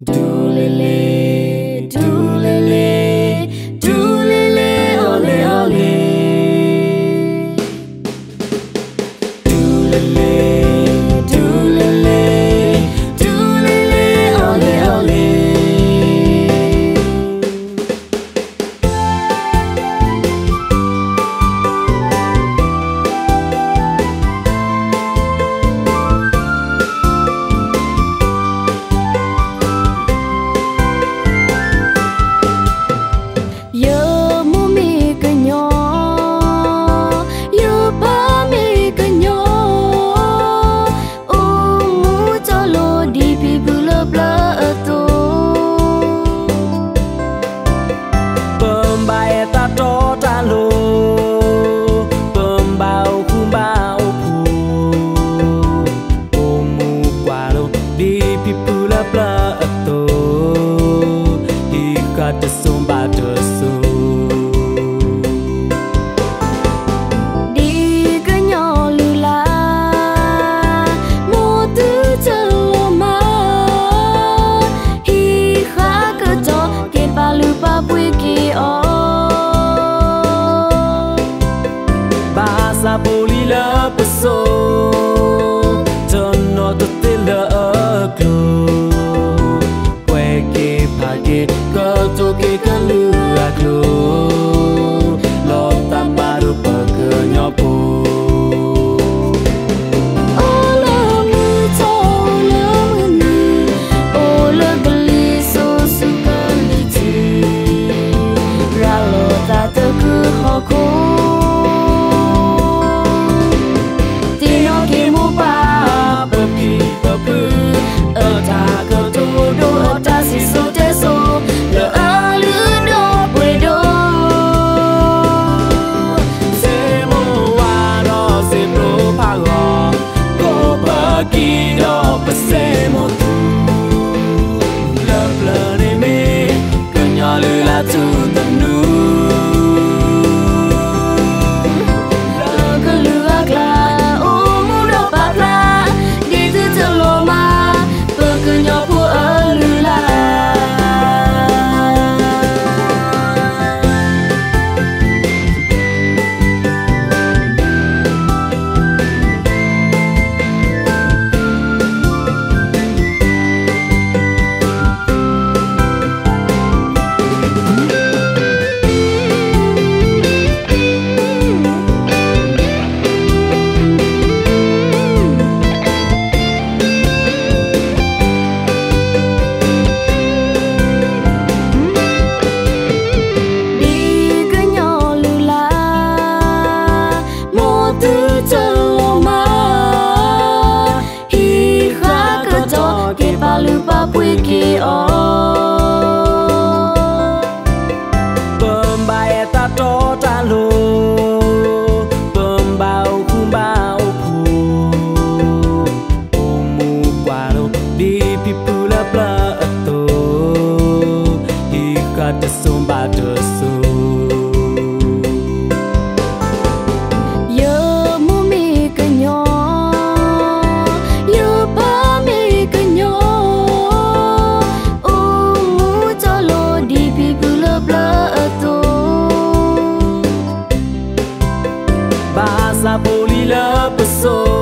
တူၢ်လ့ၤလ့ၤ, တူၢ်လ့ၤလ့ၤ, တူၢ်လ့ၤလ့ၤ အီၣ်လ့ၤအီလ့ၤ. တူၢ်လ့ၤလ့ၤ, တူၢ်လ့ၤလ့ၤ, တူၢ်လ့ၤလ့ၤ အီၣ်လ့ၤအီလ့ၤ. ယမိၢ်မ့ၢ်ကညီ, ယပၢ်မ့ၢ်ကညီ, အိၣ်မူတီလိၤဒ်ဖံဖုလၢပျၢၤအသိး. ပဘၣ်အဲၣ်တၢ်တီတၢ်လိၤ, ပဘၣ်အိၣ်ဃူဘၣ်အိၣ်ဖိး, အိၣ်မူကွၢ်လိဒ်ဖံဖုလၢပျၢၤအသိး, ဟံးဃာ်တစိၤဘၣ်တစိၤ ဒ်ကညီလုၢ်လၢ်, မိၢ်သုတလိၣ်မၤ, ဟံးဃာ်ကတီၢ်က့ၤပာ်လုၢ်ပာ်ပှ့ၤက့ၤအီၤ. ဘၣ်ဆၣ်ဖိလံၤလၢပစိၤ, တနီၤတသ့လၢအကျိၤ, ကွဲးက့ၤဖးက့ၤ ကတိၤက့ၤကလုာ်အကျိၤ, လီၤသးဘၣ်ဒိပကညီဖိ အိၣ်လၢမုၢ်ထီၣ်အိၣ်လၢမုၢ်နုာ်, အိၣ်လၢကလံၤစိးဆူကလံၤထံး, ရၤလီၤသးသကုၤဟီၣ်ခိၣ်, သ့ၣ်နီၣ်က့ၤမိၢ်ပၢ်ပဖံပဖု, အတၢ်ကတိၤဒိအတၢ်စံၣ်စိၤတဲစိၤ, လၢအလုၢ်ဒိၣ်ပှ့ၤဒိၣ် စ့မိၢ်ဝါဒီးစ့ဖျိဖးဂီၤ, ကိးပကံဒီးပစ့မိၢ်သူ, လၢပျၢၤန့ၣ်မ့ၢ် ကညီလုၢ်လၢ်ထူသနူ, လၢကလုာ်အကျါ အိၣ်မူဒီးပာ်ဖျါ, ဒ်သုတလိၣ်မၤ ပကညီဖိအလုၢ်လၢ်. ဒ်ကညီလုၢ်လၢ်, မိၢ်သုတလိၣ်မၤ, ဟံးဃာ်ကတီၢ်က့ၤပာ်လုၢ်ပာ်ပှ့ၤက့ၤအီၤ. ပဘၣ်အဲၣ်တၢ်တီတၢ်လိၤ, ပဘၣ်အိၣ်ဃူဘၣ်အိၣ်ဖိး, အိၣ်မူကွၢ်လိဒ်ဖံဖုလၢပျၢၤအသိး, ဟံးဃာ်တစိၤဘၣ်တစိၤ ယမိၢ်မ့ၢ်ကညီ, ယပၢ်မ့ၢ်ကညီ, အိၣ်မူတီလိၤဒ်ဖံဖုလၢပျၢၤအသိး, ဘၣ်ဆၣ်ဖိလံၤလၢပစိၤ